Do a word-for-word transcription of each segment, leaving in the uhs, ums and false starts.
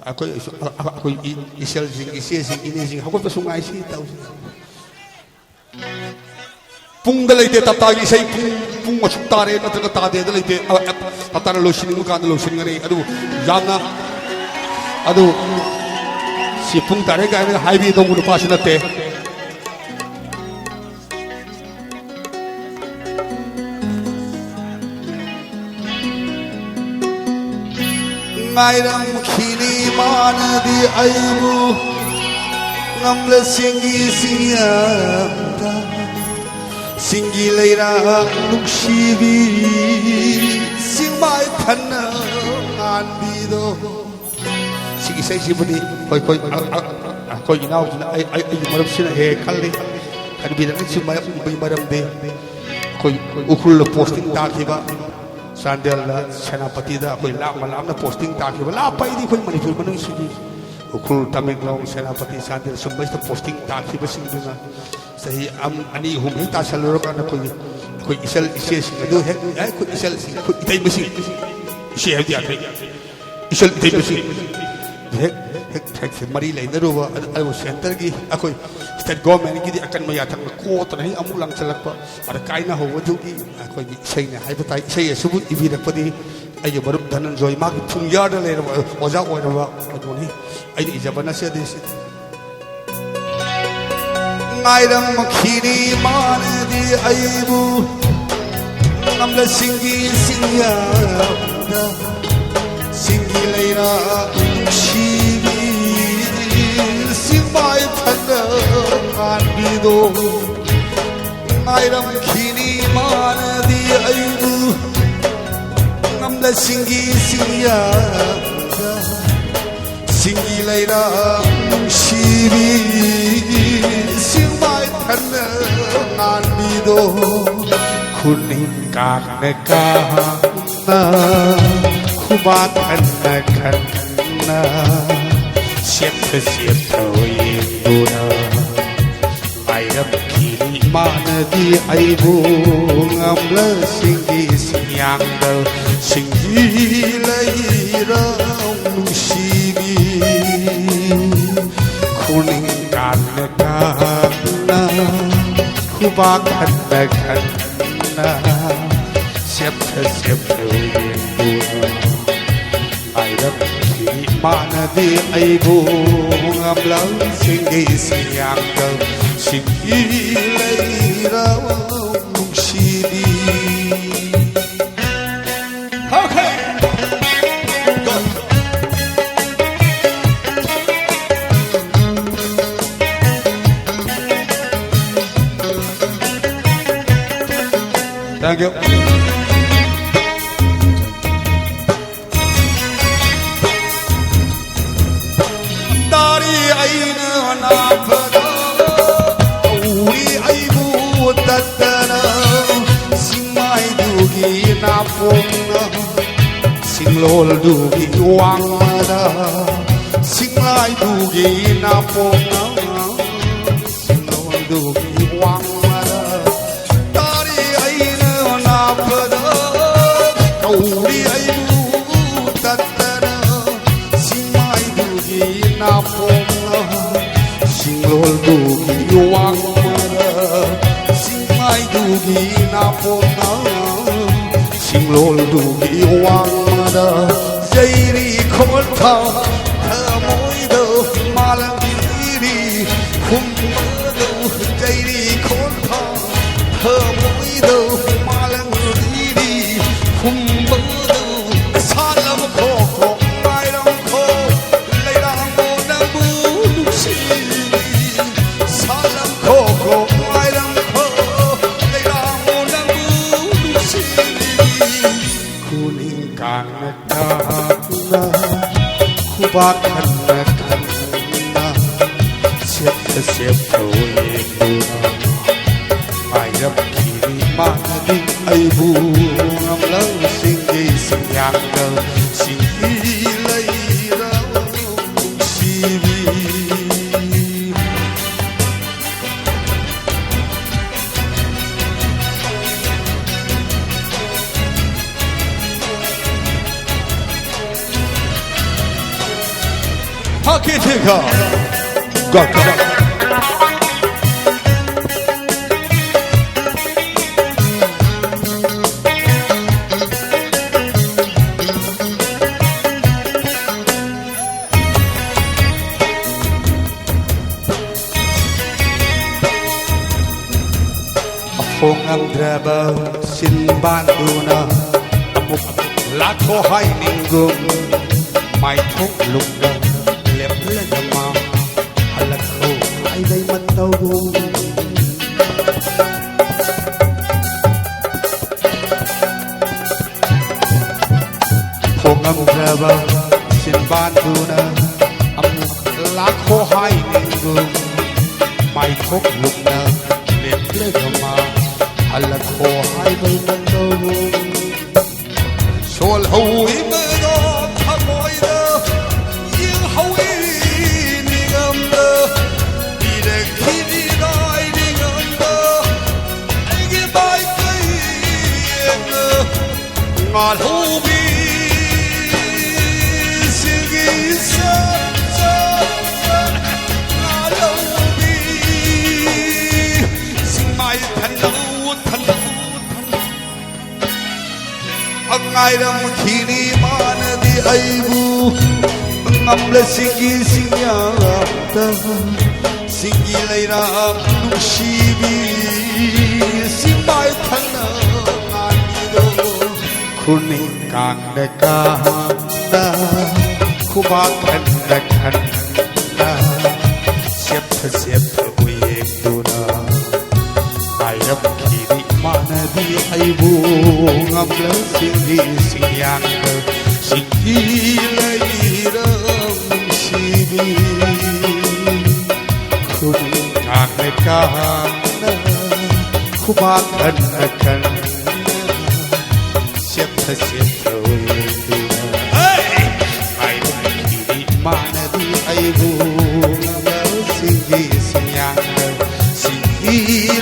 ꯑꯩꯈꯣꯏ, ꯑꯩꯈꯣꯏ ꯏ-, ꯏꯆꯜꯁꯤꯡ, ꯏꯆꯦꯁꯤꯡ, ꯏꯅꯦꯁꯤꯡ ꯍꯧꯒꯠꯄꯁꯨ ꯉꯥꯏꯁꯤ ꯇꯧꯁꯤ꯫ ꯄꯨꯡꯗ ꯂꯩꯇꯦ, ꯇꯞꯇꯥꯒꯤ ꯏꯁꯩ ꯄꯨꯡ, ꯄꯨꯡ ꯑꯁꯨꯛ ꯇꯥꯔꯦ ꯅꯠꯇ꯭ꯔꯒ ꯇꯥꯗꯦꯗ ꯂꯩꯇꯦ꯫ ꯑ, ꯑ, ꯇꯞꯇꯥꯅ ꯂꯣꯏꯁꯤꯟꯅꯤꯡꯕ ꯀꯥꯟꯗ ꯂꯣꯏꯁꯤꯟꯒꯅꯤ꯫ ꯑꯗꯨꯕꯨ ꯌꯥꯝꯅ, ꯑꯗꯨ ꯁꯤ ꯄꯨꯡ ꯇꯥꯔꯦ ꯀꯥꯏꯅ ꯍꯥꯏꯕꯤꯗꯧꯕ ꯅꯨꯄꯥꯁꯨ ꯅꯠꯇꯦ꯫ ꯉꯥꯏꯔꯝꯈꯤꯅꯤ ꯃꯥꯅꯗꯤ ꯑꯩꯕꯨ, ꯉꯝꯂꯁꯤꯡꯒꯤ ꯁꯤꯡꯌꯥꯝꯗ, ꯁꯤꯡꯒꯤ ꯂꯩꯔꯥꯡ ꯅꯨꯡꯁꯤꯕꯤ, ꯁꯤꯡꯃꯥꯏ ꯊꯟꯅ ꯉꯥꯟꯕꯤꯗꯣ꯫ ꯁꯤꯒꯤ ꯏꯁꯩꯁꯤꯕꯨꯗꯤ ꯑꯩꯈꯣꯏ, ꯑꯩꯈꯣꯏ, ꯑ, ꯑ, ꯑꯩꯈꯣꯏ ꯏꯅꯥꯎꯁꯤꯅ ꯑꯩ, ꯑꯩ, ꯑꯩꯒꯤ ꯃꯔꯨꯞꯁꯤꯅ ꯍꯦꯛ ꯈꯜꯂꯤ꯫ ꯈꯟꯕꯤꯔꯛꯂꯤꯁꯤ ꯃꯔꯝ-, ꯃꯔꯝꯗꯤ ꯑꯩꯈꯣꯏ ꯎꯈ꯭ꯔꯨꯜꯗ ꯄꯣꯁꯇꯤꯡ ꯇꯥꯈꯤꯕ, ꯆꯥꯟꯗꯦꯜꯗ, ꯁꯦꯅꯥꯄꯇꯤꯗ ꯑꯩꯈꯣꯏ ꯂꯥꯞꯅ ꯂꯥꯞꯅ ꯄꯣꯁꯇꯤꯡ ꯇꯥꯈꯤꯕ, ꯂꯥꯞꯄ ꯑꯩꯗꯤ ꯑꯩꯈꯣꯏ ꯃꯅꯤꯄꯨꯔ ꯃꯅꯨꯡꯁꯤꯒꯤ ꯎꯈ꯭ꯔꯨꯜ, ꯇꯃꯦꯡꯂꯣꯡ, ꯁꯦꯅꯥꯄꯇꯤ, ꯆꯥꯟꯗꯦꯜ ꯁꯨꯝꯕꯁꯤꯗ ꯄꯣꯁꯇꯤꯡ ꯇꯥꯈꯤꯕꯁꯤꯡꯗꯨꯅ ꯆꯍꯤ ꯑꯝ-, ꯑꯅꯤ ꯑꯍꯨꯝ ꯍꯦꯛ ꯇꯥꯁꯜꯂꯨꯔꯀꯥꯟꯗ ꯑꯩꯈꯣꯏꯒꯤ, ꯑꯩꯈꯣꯏ ꯏꯆꯜ ꯏꯆꯦꯁꯤꯡ ꯑꯗꯨ ꯍꯦꯛ, ꯑꯩꯈꯣꯏ ꯏꯆꯜꯁꯤꯡ, ꯑꯩꯈꯣꯏ ꯏꯇꯩꯃꯁꯤꯡ, ꯏꯆꯦ ꯍꯥꯏꯕꯗꯤ ꯌꯥꯗ꯭ꯔꯦ, ꯏꯆꯜ ꯏꯇꯩꯃꯁꯤꯡ ꯍꯦꯛ, ꯍꯦꯛ, ꯍꯦꯛ, ꯍꯦꯛ ꯃꯔꯤ ꯂꯩꯅꯔꯨꯕ, ꯑꯗꯨ, ꯑꯗꯨꯕꯨ ꯁꯦꯟꯇꯔꯒꯤ ꯑꯩꯈꯣꯏ ꯁ꯭ꯇꯦꯠ ꯒꯣꯔꯃꯦꯟꯒꯤꯗꯤ ꯑꯀꯟꯕ ꯌꯥꯊꯪꯅ ꯀꯣꯠꯇꯅ ꯍꯦꯛ ꯑꯃꯨꯛ ꯂꯪꯁꯤꯜꯂꯛꯄ, ꯑꯗ ꯀꯥꯏꯅꯍꯧꯕꯗꯨꯒꯤ ꯑꯩꯈꯣꯏꯒꯤ ꯏꯁꯩꯅꯦ ꯍꯥꯏꯕ ꯇꯥꯏ꯫ ꯏꯁꯩ ꯑꯁꯤꯕꯨ ꯏꯕꯤꯔꯛꯄꯗꯤ ꯑꯩꯒꯤ ꯃꯔꯨꯞ ꯙꯅꯟꯖꯣꯏ, ꯃꯥꯒꯤ ꯐꯨꯡꯌꯥꯔꯗ ꯂꯩꯔꯕ ꯑꯣꯖꯥ ꯑꯣꯏꯔꯕ ꯀꯩꯅꯣꯅꯤ꯫ ꯑꯩꯅ ꯏꯖꯕ ꯅꯠꯆꯗꯦ ꯁꯤꯗꯤ꯫ ꯉꯥꯏꯔꯝꯈꯤꯅꯤ ꯃꯥꯅꯗꯤ ꯑꯩꯕꯨ, ꯉꯝꯂꯁꯤꯡꯒꯤ ꯁꯤꯡꯌꯥꯝꯗ, ꯁꯤꯡꯒꯤ ꯂꯩꯔꯥ ꯅꯨꯡꯁꯤꯕꯤ, ꯁꯤꯡꯃꯥꯏ ꯐꯅ ꯉꯥꯟꯕꯤꯗꯣ꯫ ꯉꯥꯏꯔꯝꯈꯤꯅꯤ ꯃꯥꯅꯗꯤ ꯑꯩꯕꯨ, ꯉꯝꯂꯁꯤꯡꯒꯤ ꯁꯤꯡꯌꯥꯝꯗ, ꯁꯤꯡꯒꯤ ꯂꯩꯔꯥ ꯅꯨꯡꯁꯤꯕꯤ, ꯁꯤꯡꯃꯥꯏ ꯊꯟꯅ ꯉꯥꯟꯕꯤꯗꯣ꯫ ꯈꯨꯅꯤꯡ ꯀꯥꯡꯅ ꯀꯥꯡꯅ, ꯈꯨꯕꯥꯛ ꯈꯟꯅ ꯈꯟꯅ, ꯁꯦꯞꯊ ꯁꯦꯞꯊ ꯌꯦꯡꯗꯨꯅ, ꯉꯥꯏꯔꯝꯈꯤꯅꯤ ꯃꯥꯅꯗꯤ ꯑꯩꯕꯨ, ꯉꯝꯂꯁꯤꯡꯒꯤ ꯁꯤꯡꯌꯥꯡꯗ, ꯁꯤꯡꯒꯤ ꯂꯩꯔꯥ ꯄꯥꯈꯟꯅ ꯈꯟꯅ ꯁꯦꯞꯊ ꯁꯦꯞꯊ ꯌꯦꯡꯗꯨꯅ ꯉꯥꯏꯔꯝꯈꯤ ꯃꯥꯅꯗꯤ ꯑꯩꯕꯨ ꯉꯝꯂꯪ ꯁꯤꯡꯒꯤ ꯁꯤꯡꯌꯥꯡꯗ ꯁꯤꯡꯒꯤ ꯂꯩꯔꯕ ꯅꯨꯡꯁꯤꯕꯤ꯫ Okay. Go. Thank you. ꯇꯥꯔꯤ ꯑꯩꯅ ꯅꯥꯕꯗ, ꯇꯧꯔꯤ ꯑꯩꯕꯨ ꯇꯠꯇꯅ, ꯁꯤꯡꯃꯥꯏꯗꯨꯒꯤ ꯅꯥꯄꯣꯝꯅ, ꯁꯤꯡꯂꯣꯜꯗꯨꯒꯤ ꯋꯥꯡꯃꯗ, ꯁꯤꯡꯃꯥꯏꯗꯨꯒꯤ ꯅꯥꯄꯣꯝꯅ, ꯁꯤꯡꯂꯣꯜꯗꯨꯒꯤ ꯋꯥꯡꯃꯗ, ꯇꯥꯔꯤ ꯑꯩꯅ ꯅꯥꯕꯗ, ꯀꯧꯔꯤ ꯑꯩꯕꯨ ꯇꯠꯇꯅ, ꯁꯤꯡꯃꯥꯏꯗꯨꯒꯤ ꯅꯥꯄꯣꯝꯅ, ꯁꯤꯡꯂꯣꯜꯗꯨꯒꯤ ꯋꯥꯡꯃꯗ, ꯁꯤꯡꯃꯥꯏꯗꯨꯒꯤ ꯅꯥꯄꯣꯝꯅ, ꯁꯤꯡꯂꯣꯜꯗꯨꯒꯤ ꯋꯥꯡꯃꯗ, ꯆꯩꯔꯤ ꯈꯣꯟꯊ ꯊꯃꯣꯏꯗ ꯃꯥꯂꯪ ꯂꯤꯔꯤ ꯍꯨꯝꯕꯗꯨ, ꯆꯩꯔꯤ ꯈꯣꯟꯊ ꯊꯃꯣꯏꯗ ꯃꯥꯂꯪ ꯂꯤꯔꯤ ꯍꯨꯝꯕꯗꯨ, ꯁꯥꯠꯂꯝꯈꯣ ꯈꯣ ꯉꯥꯏꯔꯝꯈꯣ ꯂꯩꯔꯥꯡꯃꯣ ꯅꯪꯕꯨ ꯅꯨꯡꯁꯤꯔꯤ, ꯁꯥꯠꯂꯝꯈꯣ ꯈꯣ ꯉꯥꯏꯔꯝꯈꯣ ꯂꯩꯔꯥꯡꯃꯣ ꯅꯪꯕꯨ ꯅꯨꯡꯁꯤꯔꯤ꯫ ꯈꯨꯅꯤꯡ ꯀꯥꯡꯅ ꯀꯥꯡꯅ, ꯈꯨꯕꯥꯛ ꯈꯟꯅ ꯈꯟꯅ, ꯁꯦꯞꯇ ꯁꯦꯞꯇ ꯌꯦꯡꯗꯨꯅ ꯉꯥꯏꯔꯝꯈꯤꯅꯤ ꯃꯥꯅꯗꯤ ꯑꯩꯕꯨ ꯉꯝꯂꯪꯁꯤꯡꯒꯤ ꯁꯤꯡꯌꯥꯡꯗ ꯁꯤꯡꯕꯤ ꯂꯩꯔꯕ ꯅꯨꯡꯁꯤꯕꯤ꯫ Hockey Tigger. Go, go. ꯁꯤꯟꯕꯥꯟꯗꯨꯅ ꯑꯃꯨꯛ ꯂꯥꯛꯈꯣ ꯍꯥꯏꯅꯤꯡꯒꯨꯝ, ꯃꯥꯏꯊꯣꯡ ꯂꯨꯝꯅ ꯂꯦꯞꯂꯒ ꯃꯥ ꯍꯜꯂꯛꯈꯣ ꯍꯥꯏꯕꯩ ꯃꯇꯧꯒꯨꯝ꯫ ꯈꯣꯡꯉꯝꯗ꯭ꯔꯕ ꯁꯤꯟꯕꯥꯟꯗꯨꯅ ꯑꯃꯨꯛ ꯂꯥꯛꯈꯣ ꯍꯥꯏꯅꯤꯡꯒꯨꯝ, ꯃꯥꯏꯊꯣꯛ ꯂꯨꯝꯅ ꯂꯦꯞꯂꯒ ꯃꯥ ꯍꯜꯂꯛꯈꯣ ꯍꯥꯏꯕ ꯃꯇꯧ꯫ ꯁꯣꯜꯍꯧꯏꯕꯗꯣ ꯊꯃꯣꯏꯗ ꯌꯦꯡꯍꯧꯏ ꯅꯤꯡꯉꯝꯗ, ꯄꯤꯔꯛꯈꯤꯅꯤꯗꯥꯏ ꯅꯤꯡꯉꯝꯗ, ꯑꯩꯒꯤ ꯃꯥꯏꯀꯩ ꯌꯦꯡꯅ꯫ ꯉꯥꯜꯍꯧꯕꯤ ꯁꯤꯒꯤ ꯁꯛ, ꯁꯛ, ꯁꯛ, ꯉꯥꯜꯍꯧꯕꯤ ꯁꯤꯡꯃꯥꯏ ꯊꯟꯅꯧ, ꯊꯟꯅꯧ, ꯊꯟꯅꯧ꯫ ꯉꯥꯏꯔꯝꯈꯤꯅꯤ ꯃꯥꯅꯗꯤ ꯑꯩꯕꯨ ꯉꯝꯂꯁꯤꯡꯒꯤ ꯁꯤꯡꯌꯥꯛꯇ꯫ ꯁꯤꯡꯒꯤ ꯂꯩꯔꯥꯛ ꯅꯨꯡꯁꯤꯕꯤ ꯁꯤꯡꯃꯥꯏ ꯊꯟꯅ ꯉꯥꯟꯕꯤꯗꯣ꯫ ꯈꯨꯅꯤꯡ ꯀꯥꯡꯗ ꯀꯥꯡꯗ ꯈꯨꯕꯥꯛ ꯈꯟꯗ ꯈꯟꯗ ꯁꯦꯞꯊ ꯁꯦꯞꯊ ꯎꯌꯦꯛꯇꯨꯅ ꯉꯥꯏꯔꯝꯈꯤꯅꯤ ꯃꯥꯅꯗꯤ ꯑꯩꯕꯨ ꯉꯝꯂꯁꯤꯡꯒꯤ ꯁꯤꯡꯌꯥꯡꯗ ꯁꯤꯡꯒꯤ ꯂꯩꯔꯥꯛ ꯅꯨꯡꯁꯤꯕꯤ꯫ ꯈꯨꯅꯤꯡ ꯀꯥꯡꯅ ꯀꯥꯡꯅ ꯈꯨꯕꯥꯛ ꯈꯟꯅ ꯈꯟꯅ ꯁꯦꯞꯊ ꯁꯦꯞꯊ ꯎꯌꯦꯛꯇꯨꯅ ꯉꯥꯏꯔꯝꯈꯤꯅꯤ ꯃꯥꯅꯗꯤ ꯑꯩꯕꯨ ꯉꯝꯂꯁꯤꯡꯒꯤ ꯁꯤꯡꯌꯥꯡꯗ ꯁꯤꯡꯒꯤ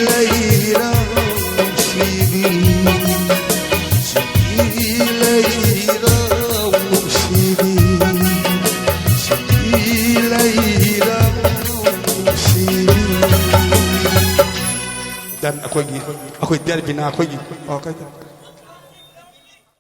ꯂꯩꯔꯥꯛ ꯅꯨꯡꯁꯤꯕꯤ꯫ ꯁꯤꯡꯒꯤ ꯂꯩꯔꯥꯛ ꯅꯨꯡꯁꯤꯕꯤ꯫ ꯁꯤꯡꯒꯤ ꯂꯩꯔꯥꯛ ꯅꯨꯡꯁꯤꯕꯤ꯫ ꯗꯟ ꯑꯩꯈꯣꯏꯒꯤ, ꯑꯩꯈꯣꯏ ꯗꯦꯔꯕꯤꯅꯥ ꯑꯩꯈꯣꯏꯒꯤ, ꯑꯣ, ꯀꯩ-,